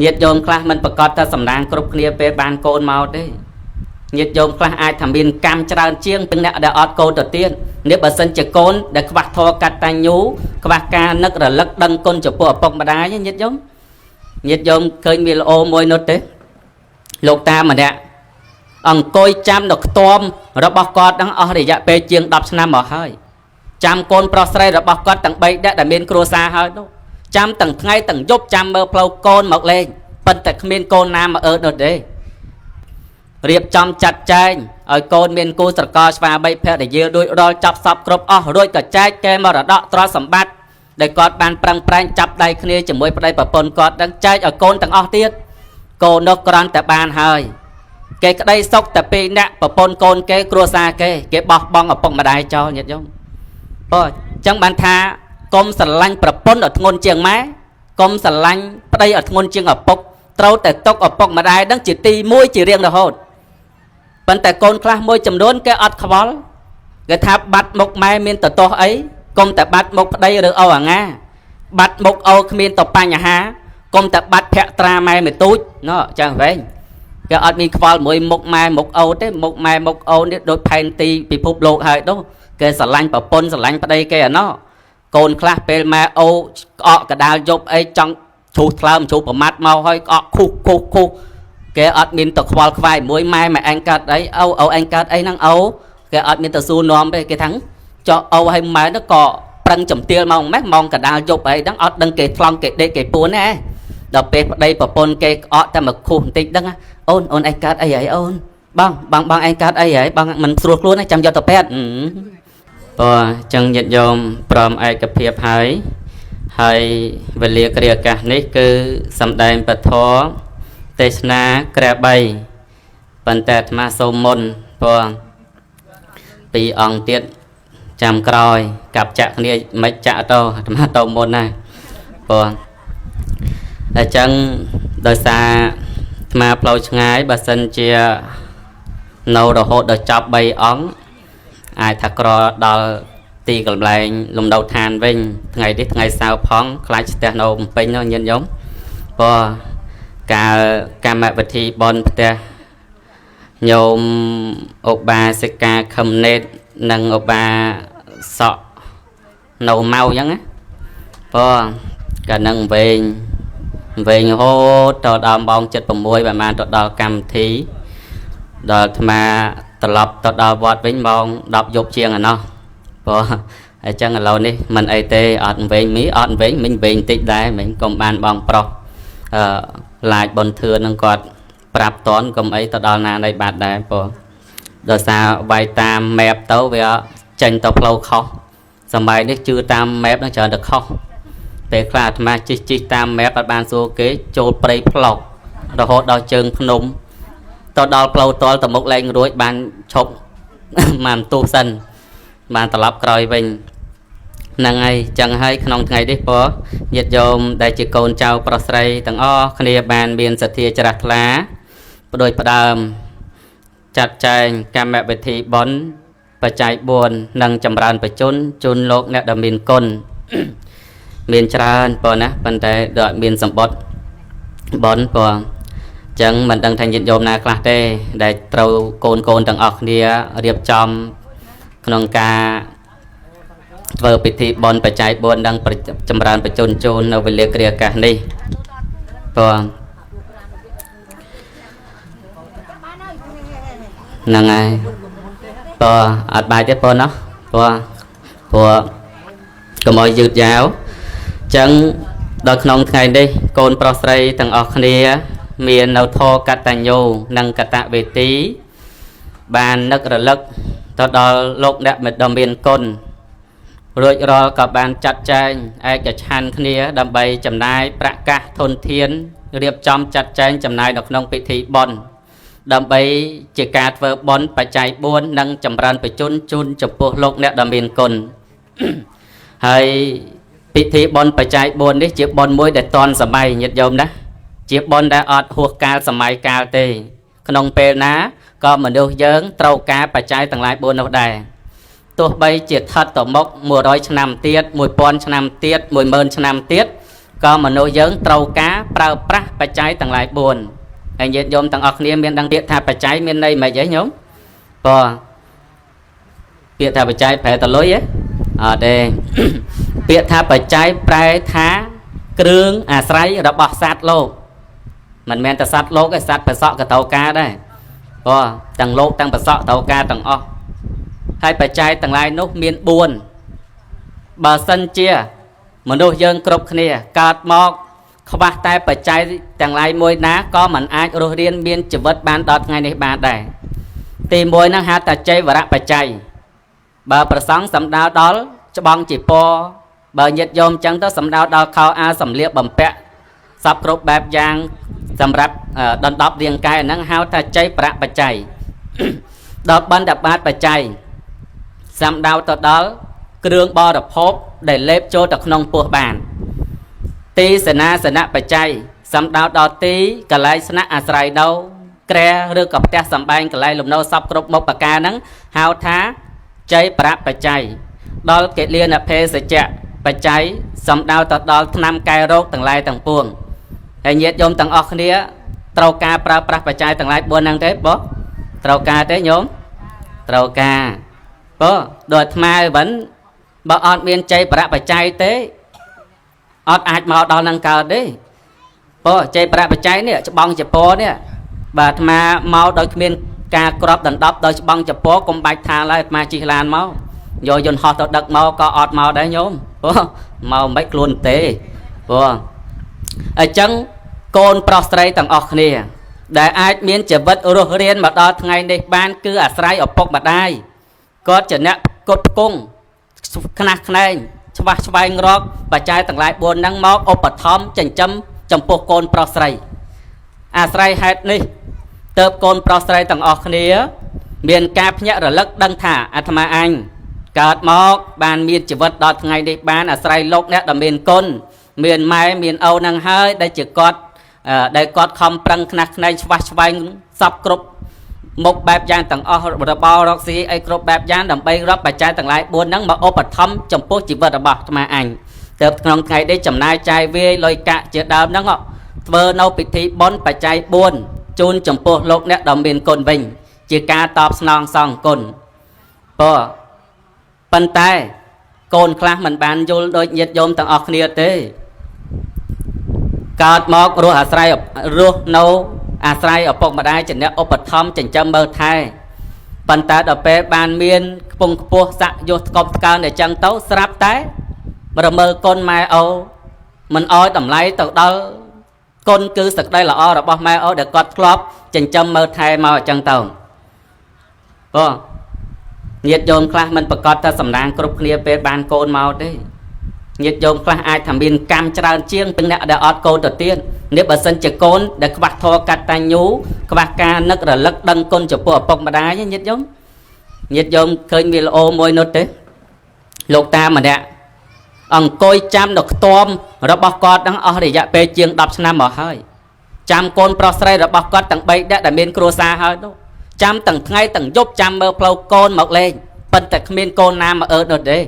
ញាតិញោមខ្លះមិនប្រកាសថាសំណាងគ្រប់គ្នាពេលបានកូនមកទេញាតិញោមខ្លះអាចថាមានកម្មច្រើនជាងទាំងអ្នកដែលអត់កូនទៅទៀតនេះបើសិនជាកូនដែលខ្វះធម៌កតញ្ញូខ្វះការនឹករលឹកដឹងគុណចំពោះឪពុកម្ដាយញាតិញោមញាតិញោមឃើញវីដេអូមួយនោះទេលោកតាម្នាក់អង្គុយចាំនៅខ្ទមរបស់គាត់ហ្នឹងអស់រយៈពេលជាង10ឆ្នាំមកហើយចាំកូនប្រុសស្រីរបស់គាត់ទាំង3នាក់ដែលមានគ្រួសារហើយនោះចាំទាំងថ្ងៃទាំងយប់ចាំមើលផ្លូវកូនមកលេងប៉ុន្តែគ្មានកូនណាមកអើនោះទេរៀបចំចាត់ចែងឲ្យកូនមានគូស្រករស្វាមីភរិយាដូចរាល់ចាប់សពគ្រប់អស់រួចក៏ចែកគេមរតកទ្រព្យសម្បត្តិដែលគាត់បានប្រឹងប្រែងចាប់ដៃគ្នាជាមួយប្តីប្រពន្ធគាត់នឹងចែកឲ្យកូនទាំងអស់ទៀតកូននោះគ្រាន់តែបានហើយគេក្តីសុខតែពីរនាក់ប្រពន្ធកូនគេគ្រួសារគេគេបោះបង់ឪពុកម្ដាយចោលញាតិញោមបើអញ្ចឹងបានថាកុំស្រឡាញ់ប្រពន្ធឲ្យធ្ងន់ជាងម៉ែកុំស្រឡាញ់ប្តីឲ្យធ្ងន់ជាងឪពុកត្រូវតែຕົកឪពុកម្ដាយនឹងជាទីមួយជារៀងរហូតប៉ុន្តែកូនខ្លះមួយចំនួនគេអត់ខ្វល់គេថាបាត់មុខម៉ែមានតទាស់អីកុំតែបាត់មុខប្តីឬឪអាងាបាត់មុខឪគ្មានតបញ្ហាកុំតែបាត់ភក្ត្រាម៉ែមួយទូចណោះចឹងវិញគេអត់មានខ្វល់មួយមុខម៉ែមុខឪទេមុខម៉ែមុខឪនេះដូចផែនទីពិភពលោកហើយនោះគេស្រឡាញ់ប្រពន្ធស្រឡាញ់ប្តីគេអាណោះកូនខ្លះពេលម៉ែឪក្អកកដាលយប់អីចង់ជ្រុះថ្លើមជ្រុះប្រមាត់មកហើយក្អកខុសខុសខុសគេអត់មានទៅខ្វល់ខ្វាយមួយម៉ែម៉ែឯងកើតអីឪឪឯងកើតអីហ្នឹងឪគេអត់មានទៅសួរនាំទេគេថាចោះឪឲ្យម៉ែនោះក៏ប្រឹងចំទៀលមកម៉េះម៉ោងកដាលយប់អីហ្នឹងអត់ដឹងគេថ្លង់គេដេកគេពួនណាដល់ពេលប្តីប្រពន្ធគេក្អកតែមកខុសបន្តិចហ្នឹងអូនអូនឯងកើតអីហើយអូនបងបងបងឯងកើតអីហើយបងមិនស្រួលខ្លួនទេចាំយកទៅពេទ្យបើចឹងញាតិញោមព្រមឯកភាពហើយហើយវេលាគ្រាឱកាសនេះគឺសំដែងពធទេសនាក្រែ3ប៉ុន្តែអាត្មាសូមមុនព្រោះពីរអង្គទៀតចាំក្រោយកាប់ចាក់គ្នាមិនចាក់ទៅអាត្មាទៅមុនណាព្រោះអញ្ចឹងដោយសារអាត្មាផ្លូវឆ្ងាយបើសិនជានៅរហូតដល់ចប់3អង្គអាចថាក្រដល់ទីកន្លែងលំនៅឋានវិញថ្ងៃនេះថ្ងៃសៅរ៍ផងខ្លាចស្ទះនៅភ្នំពេញនោះញាតិញោមព្រោះកាលកម្មវិធីបុណ្យផ្ទះញោមឧបាសិកាខឹមណេតនិងឧបាសកនៅមកអញ្ចឹងណាព្រោះកាលនឹងវែងរហូតទៅដល់ម៉ោង7:06បានទៅដល់កម្មវិធីដល់អាត្មាត្រឡប់ទៅដល់វត្តវិញម៉ោង10យប់ជាងឯណោះព្រោះអញ្ចឹងឥឡូវនេះមិនអីទេអត់វែងមីអត់វែងមិញវែងតិចដែរមិញកុំបានបងប្រុសអឺឡាចបុនធឿននឹងគាត់ប្រាប់តន់កុំអីទៅដល់ណានៃបាត់ដែរព្រោះដោយសារវាយតាម map ទៅវាចេញទៅផ្លូវខុសសម័យនេះជឿតាម map នឹងច្រើនតែខុសពេលខ្លះអាត្មាជិះតាម map អត់បានសួរគេចូលព្រៃផ្លុករហូតដល់ជើងភ្នំទៅដល់ផ្លូវតលទៅមុខលែងរួចបានឈប់បានទោះសិនបានត្រឡប់ក្រោយវិញហ្នឹងហើយចឹងហើយក្នុងថ្ងៃនេះព្រោះញាតិញោមដែលជាកូនចៅប្រុសស្រីទាំងអស់គ្នាបានមានសទ្ធាជ្រះថ្លាផ្ដួចផ្ដើមចាត់ចែងកម្មវិធីបុណ្យបច្ច័យ4និងចម្រើនបជនជូនលោកអ្នកដែលមានគុណមានច្រើនប៉ុណ្ណាប៉ុន្តែដល់មានសម្បត្តិបុណ្យព្រោះចឹងមិនដឹងថាញាតិញោមណាខ្លះទេដែលត្រូវកូនទាំងអស់គ្នារៀបចំក្នុងការធ្វើពិធីបុណ្យបច្ច័យ4និងចម្រើនបជនជូននៅវេលាគ្រាឱកាសនេះព្រោះហ្នឹងហើយព្រោះអត់បាយទេព្រោះណោះព្រោះកុំឲ្យយឺតយ៉ាវចឹងដល់ក្នុងថ្ងៃនេះកូនប្រុសស្រីទាំងអស់គ្នាមាននៅធម៌កតញ្ញូនិងកតវេទីបាននឹករលឹកទៅដល់លោកអ្នកដ៏មានគុណរួចរាល់ក៏បានចាត់ចែងឯកច្ឆន្ទគ្នាដើម្បីចំណាយប្រាក់កាសធនធានរៀបចំចាត់ចែងចំណាយនៅក្នុងពិធីបុណ្យដើម្បីជាការធ្វើបុណ្យបច្ច័យ4និងចម្រើនបជនជូនចំពោះលោកអ្នកដ៏មានគុណហើយពិធីបុណ្យបច្ច័យ4នេះជាបុណ្យមួយដែលទាន់សម័យញាតិញោមណាជាបុណ្យដែលអត់ហួសកាលសម័យកាលទេក្នុងពេលណាក៏មនុស្សយើងត្រូវការបច្ច័យទាំងឡាយ4នោះដែរទោះបីជាថិតទៅមុខ100ឆ្នាំទៀត1000ឆ្នាំទៀត10000ឆ្នាំទៀត ក៏មនុស្សយើងត្រូវការប្រើប្រាស់បច្ច័យទាំងឡាយ4ហើយញាតិញោមទាំងអស់គ្នាមានដឹងពាក្យថាបច្ច័យមានន័យម៉េចហីញោមបងពាក្យថាបច្ច័យប្រែតលុយហ៎អត់ទេពាក្យថាបច្ច័យប្រែថាគ្រឿងអាស្រ័យរបស់សត្វលោកមិនមែនតែសត្វលោកទេសត្វប្រសក់ក៏ត្រូវការដែរព្រោះទាំងលោកទាំងប្រសក់ត្រូវការទាំងអស់ហើយបច្ច័យទាំងឡាយនោះមាន4បើសិនជាមនុស្សយើងគ្រប់គ្នាកើតមកខ្វះតែបច្ច័យទាំងឡាយមួយណាក៏មិនអាចរស់រានមានជីវិតបានដល់ថ្ងៃនេះបានដែរទី1ហ្នឹងហៅថាចីវរៈបច្ច័យបើប្រសង់សំដៅដល់ច្បងជីពរបើញាតិញោមចឹងទៅសំដៅដល់ខោអាវសម្លៀកបំពាក់សពគ្រប់បែបយ៉ាងសម្រាប់ដណ្ដប់រាងកាយហ្នឹងហៅថាចីប្រៈបច្ច័យដល់បណ្ឌបាតបច្ច័យសំដៅទៅដល់គ្រឿងបរិភោគដែលលេបចូលទៅក្នុងពោះបានទីសេនាសនៈបច្ច័យសំដៅដល់ទីកន្លែងស្នាក់អាស្រ័យនៅគ្រែឬក៏ផ្ទះសម្បែងកន្លែងលំនៅសពគ្រប់មុខប្រការហ្នឹងហៅថាចីប្រៈបច្ច័យដល់កិលានភេសជ្ជៈបច្ច័យសំដៅទៅដល់ថ្នាំកែរោគទាំងឡាយទាំងពួងហើយញាតិញោមទាំងអស់គ្នាត្រូវការប្រើប្រាស់បច្ច័យទាំងឡាយ4ហ្នឹងទេបងត្រូវការទេញោមត្រូវការបងដូចអាត្មាវិញបើអត់មានចីប្រៈបច្ច័យទេអត់អាចមកដល់នឹងកើតទេបងចីប្រៈបច្ច័យនេះច្បងចពរនេះបើអាត្មាមកដោយគ្មានការក្របដណ្ដប់ដោយច្បងចពរកុំបាច់ថាឡើយអាត្មាជិះឡានមកយកយន្តហោះទៅដឹកមកក៏អត់មកដែរញោមបងមកមិនខ្លួនទេបងអញ្ចឹងកូនប្រុសស្រីទាំងអស់គ្នាដែលអាចមានជីវិតរស់រានមកដល់ថ្ងៃនេះបានគឺអាស្រ័យឪពុកម្ដាយគាត់ជាអ្នកផ្គត់ផ្គង់ខ្នះខ្នែងច្បាស់ស្វែងរកបច្ច័យទាំងឡាយ4ហ្នឹងមកឧបត្ថម្ភចិញ្ចឹមចំពោះកូនប្រុសស្រីអាស្រ័យហេតុនេះទើបកូនប្រុសស្រីទាំងអស់គ្នាមានការភ្ញាក់រលឹកដឹងថាអាត្មាអញកើតមកបានមានជីវិតដល់ថ្ងៃនេះបានអាស្រ័យលោកអ្នកដ៏មានគុណមានម៉ែមានឪនឹងហើយដែលជាគាត់ដែលគាត់ខំប្រឹងខ្នះខ្នែងឆ្វះឆ្វែងសពគ្រប់មុខបែបយ៉ាងទាំងអស់របររកស៊ីអីគ្រប់បែបយ៉ាងដើម្បីរាប់បច្ច័យទាំងឡាយ4ហ្នឹងមកឧបត្ថម្ភចំពោះជីវិតរបស់អាត្មាអញទើបក្នុងថ្ងៃនេះចំណាយចាយវាយលុយកាក់ជាដើមហ្នឹងធ្វើនៅពិធីបុណ្យបច្ច័យ4ជូនចំពោះលោកអ្នកដ៏មានគុណវិញជាការតបស្នងសងគុណព្រោះប៉ុន្តែកូនខ្លះមិនបានយល់ដូចញាតិញោមទាំងអស់គ្នាទេកើតមករស់អាស្រ័យរស់នៅអាស្រ័យឪពុកម្ដាយជាអ្នកឧបត្ថម្ភចិញ្ចឹមមើលថែប៉ុន្តែដល់ពេលបានមានខ្ពង់ខ្ពស់ស័កយុទ្ធកប់កើនអញ្ចឹងទៅស្រាប់តែរមើលគុណម៉ែឪមិនអោយតម្លៃទៅដល់គុណគឺសក្តីល្អរបស់ម៉ែឪដែលគាត់ធ្លាប់ចិញ្ចឹមមើលថែមកអញ្ចឹងទៅបងញាតិញោមខ្លះមិនប្រកាសថាសំណាងគ្រប់គ្នាពេលបានកូនមកទេញាតិញោមខ្លះអាចថាមានកម្មច្រើនជាងអ្នកដែលអត់កូនទៅទៀតនេះបើសិនជាកូនដែលខ្វះធម៌កតញ្ញូខ្វះការនឹករលឹកដឹងគុណចំពោះឪពុកម្ដាយញាតិញោមញាតិញោមឃើញវីដេអូមួយនោះទេលោកតាម្នាក់អង្គុយចាំនៅខ្ទមរបស់គាត់ហ្នឹងអស់រយៈពេលជាង10ឆ្នាំមកហើយចាំកូនប្រុសស្រីរបស់គាត់ទាំង3នាក់ដែលមានគ្រួសារហើយនោះចាំទាំងថ្ងៃទាំងយប់ចាំមើលផ្លូវកូនមកលេងប៉ុន្តែគ្មានកូនណាមកអើតនោះទេ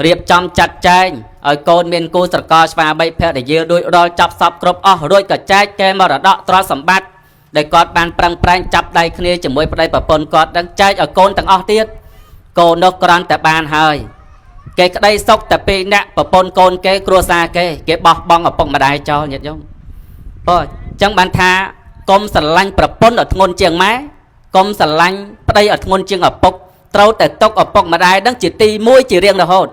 រៀបចំចាត់ចែងឲ្យកូនមានគូស្រករស្វាមីភរិយាដូចរាល់ចាប់សពគ្រប់អស់រួចក៏ចែកគេមរតកទ្រព្យសម្បត្តិដែលគាត់បានប្រឹងប្រែងចាប់ដៃគ្នាជាមួយប្តីប្រពន្ធគាត់នឹងចែកឲ្យកូនទាំងអស់ទៀតកូននោះគ្រាន់តែបានហើយគេក្តីសុខតែពីរអ្នកប្រពន្ធកូនគេគ្រួសារគេគេបោះបង់ឪពុកម្ដាយចោលញាតិញោមបើអញ្ចឹងបានថាកុំស្រឡាញ់ប្រពន្ធឲ្យធ្ងន់ជាងម៉ែកុំស្រឡាញ់ប្តីឲ្យធ្ងន់ជាងឪពុកត្រូវតែຕົកឪពុកម្ដាយនឹងជាទីមួយជារៀងរហូត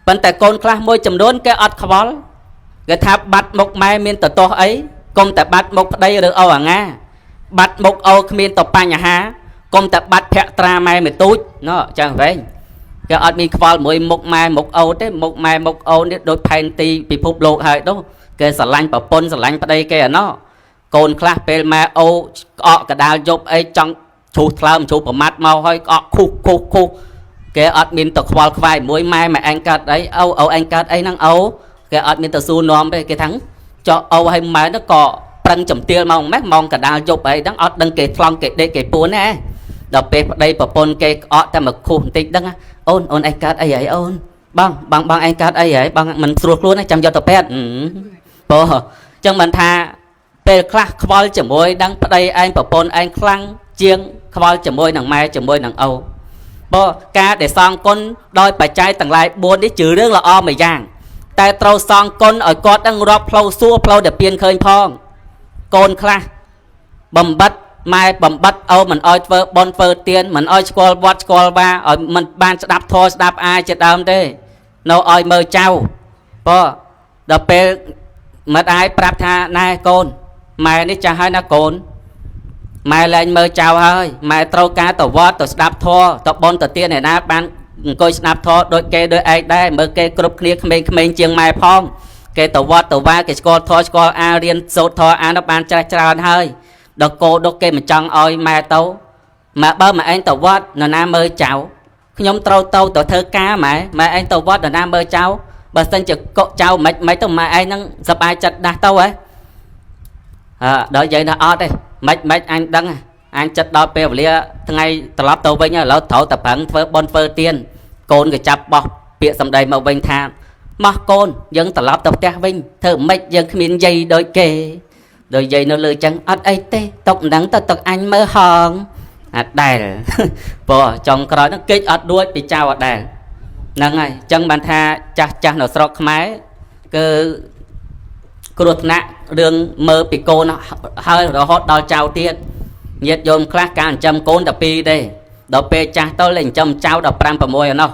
ប៉ុន្តែកូនខ្លះមួយចំនួនគេអត់ខ្វល់គេថាបាត់មុខម៉ែមានតទាស់អីកុំតែបាត់មុខប្តីឬឪអាងាបាត់មុខឪគ្មានតបញ្ហាកុំតែបាត់ភក្ត្រាម៉ែមួយទូចណោះចឹងវិញគេអត់មានខ្វល់មួយមុខម៉ែមុខឪទេមុខម៉ែមុខឪនេះដូចផែនទីពិភពលោកហើយនោះគេស្រឡាញ់ប្រពន្ធស្រឡាញ់ប្តីគេអាណោះកូនខ្លះពេលម៉ែឪក្អកកដាលយប់អីចង់ជ្រុះថ្លើមជ្រុះប្រមាត់មកហើយក្អកខុសខុសខុសគេអត់មានទៅខ្វល់ខ្វាយមួយម៉ែម៉ែឯងកើតអីឪឪឯងកើតអីហ្នឹងឪគេអត់មានទៅសួរនាំទេគេថាចុះឪឲ្យម៉ែនោះក៏ប្រឹងចំទៀលមកម៉េះម៉ោងកដាលយប់អីហ្នឹងអត់ដឹងគេថ្លង់គេដេកគេពួនណាដល់ពេលប្តីប្រពន្ធគេក្អកតែមកខុសបន្តិចហ្នឹងអូនអូនឯងកើតអីហើយអូន បងបងបងឯងកើតអីហ៎បងមិនស្រួលខ្លួនទេចាំយកទៅពេទ្យព្រោះចឹងមិនថាពេលខ្លះខ្វល់ជាមួយនឹងប្តីឯងប្រពន្ធឯងខ្លាំងជាងខ្វល់ជាមួយនឹងម៉ែជាមួយនឹងឪព្រោះការដែលសងគុណដោយបច្ច័យទាំងឡាយ4នេះជារឿងល្អមួយយ៉ាងតែត្រូវសងគុណឲ្យគាត់នឹងរាប់ផ្លូវសួរផ្លូវដែលពៀនឃើញផងកូនខ្លះបំបត្តិម៉ែបំបត្តិឪមិនឲ្យធ្វើបុណ្យធ្វើទានមិនឲ្យស្គាល់វត្តស្គាល់វាឲ្យមិនបានស្ដាប់ធម៌ស្ដាប់អាយជាដើមទេនៅឲ្យមើលចៅព្រោះដល់ពេលម្ដាយប្រាប់ថាណែកូនម៉ែនេះចាស់ហើយណាកូនម៉ែលែងមើលចៅហើយម៉ែត្រូវការទៅវត្តទៅស្ដាប់ធម៌ទៅបុណ្យទៅទានឯណាបានអង្គុយស្ដាប់ធម៌ដូចគេដូចឯងដែរមើលគេគ្រប់គ្នាក្មេងៗជាងម៉ែផងគេទៅវត្តទៅវាគេស្គាល់ធម៌ស្គាល់អារៀនសូត្រធម៌អានបានច្រេះច្រើនហើយដល់កោដុកគេមិនចង់ឲ្យម៉ែទៅម៉ែបើម៉ែឯងទៅវត្តនរណាមើលចៅខ្ញុំត្រូវទៅទៅធ្វើការម៉ែម៉ែឯងទៅវត្តនរណាមើលចៅបើសិនជាកក់ចៅមិនមិនទៅម៉ែឯងហ្នឹងសប្បាយចិត្តដាស់ទៅហ៎អើដល់និយាយថាអត់ទេមិនមិនអញដឹងអញចិត្តដល់ពេលវេលាថ្ងៃត្រឡប់ទៅវិញឥឡូវត្រូវតែប្រឹងធ្វើបុណ្យធ្វើទានកូនក៏ចាប់បោះពាក្យសម្ដីមកវិញថាមកកូនយើងត្រឡប់ទៅផ្ទះវិញធ្វើម៉េចយើងគ្មានយាយដូចគេដូចយាយនៅលើចឹងអត់អីទេតុកមិនដឹងទៅតុកអញមើលហងអត់ដែលព្រោះចុងក្រោយហ្នឹងគេចអត់ដួចពីចៅអត់ដែលហ្នឹងហើយចឹងបានថាចាស់ចាស់នៅស្រុកខ្មែរគឺគ្រោះថ្នាក់រឿងមើលពីកូនហើយរហូតដល់ចៅទៀតញាតិញោមខ្លះការចិញ្ចឹមកូនតែ2ទេដល់ពេលចាស់ទៅលែងចិញ្ចឹមចៅដល់5 6ឯណោះ